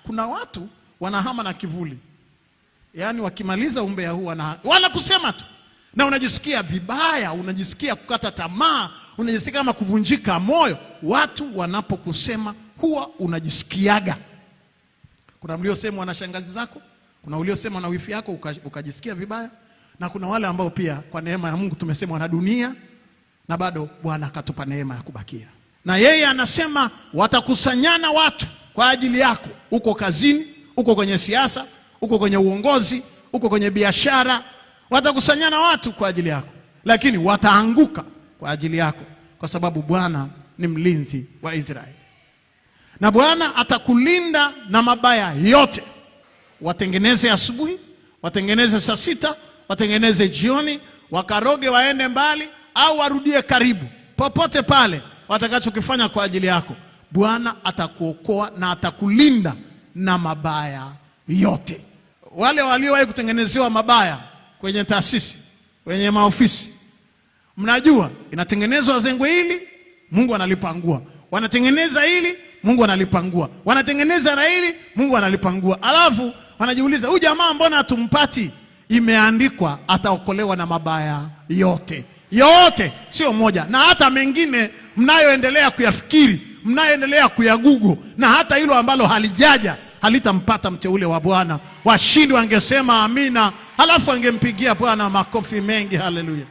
Kuna watu wanahama na kivuli, yaani wakimaliza umbea huu wanakusema tu, na unajisikia vibaya, unajisikia kukata tamaa, unajisikia kama kuvunjika moyo. Watu wanapokusema huwa unajisikiaga. Kuna mliosemwa na shangazi zako, kuna uliosema na wifi yako ukajisikia vibaya, na kuna wale ambao pia kwa neema ya Mungu tumesemwa na dunia na bado Bwana akatupa neema ya kubakia. Na yeye anasema watakusanyana watu kwa ajili yako, uko kazini, uko kwenye siasa, uko kwenye uongozi, uko kwenye biashara, watakusanyana watu kwa ajili yako, lakini wataanguka kwa ajili yako, kwa sababu Bwana ni mlinzi wa Israeli, na Bwana atakulinda na mabaya yote. Watengeneze asubuhi, watengeneze saa 6, watengeneze jioni, wakaroge waende mbali au warudie karibu. Popote pale watakachokifanya kwa ajili yako, Bwana atakuokoa na atakulinda na mabaya yote. Wale waliowahi kutengenezewa mabaya kwenye taasisi, kwenye maofisi, mnajua inatengenezwa zengwe hili, Mungu analipangua. Wanatengeneza hili, Mungu analipangua. Wanatengeneza na hili, Mungu analipangua. Alafu wanajiuliza, huyu jamaa mbona hatumpati? Imeandikwa ataokolewa na mabaya yote. Yote, sio moja. Na hata mengine mnayoendelea kuyafikiri, mnayoendelea kuyagugo, na hata hilo ambalo halijaja halitampata mteule wa Bwana. Washindi wangesema amina, halafu wangempigia Bwana makofi mengi. Haleluya.